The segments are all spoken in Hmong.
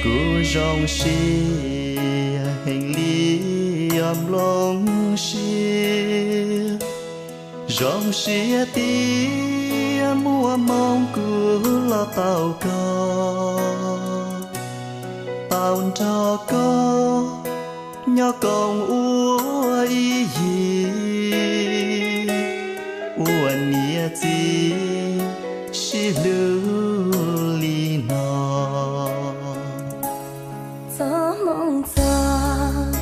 Kuv zoo siab heev li, yog nplooj siab, zoo siab tias muaj hmoo kuv los tau koj, tau nrog koj nyob koom ua ib yig, ua niam txiv sib hlub li no. Txoj hmoo txog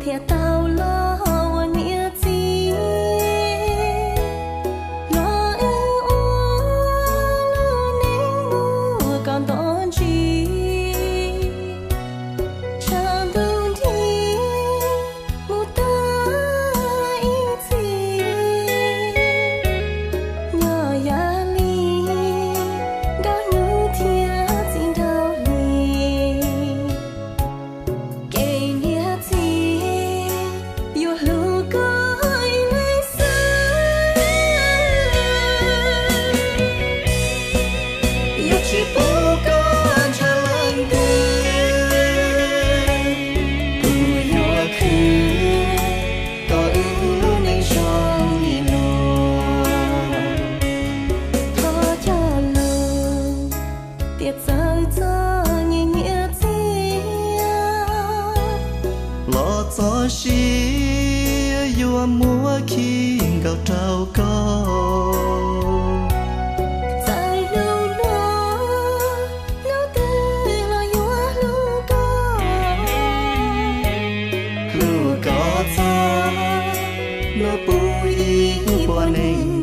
thiaj tau los ua niam txiv, los wb ua lub neej mus kom nto ntsis, tshav ntuj nrig mus tag ib txhis, nyob yam li nkauj hnub thiab txiv nraug hli. Kev niam txiv yuav hlub koj ib leeg xwb, yuav tsis pub koj ntshaw leej twg. Kuv yuav khwv kom wb lub neej zoo li no. Thov cog lus tias txawm txog nyias nyiam txiag los txoj sia yuav muab khi nkaus rau koj. Txawm hnub no hnub twg los yuav hlub koj, hlub koj txog hnub puv ib puas nees nkaum.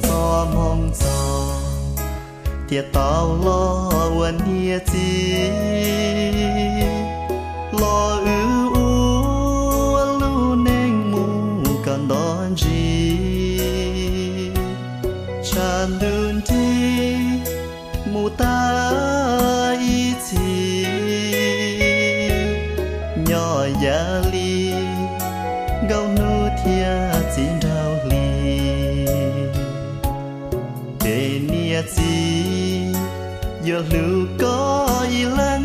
Txoj hmoo txog thiaj tau los ua niam txiv, los wb ua lub neej mus kom nto ntsis, tshav ntuj nrig mus tag ib txhis, nyob yam li nkauj hnub thiab txiv nraug hli. Ces niam txiv yuav hlub koj ib leeg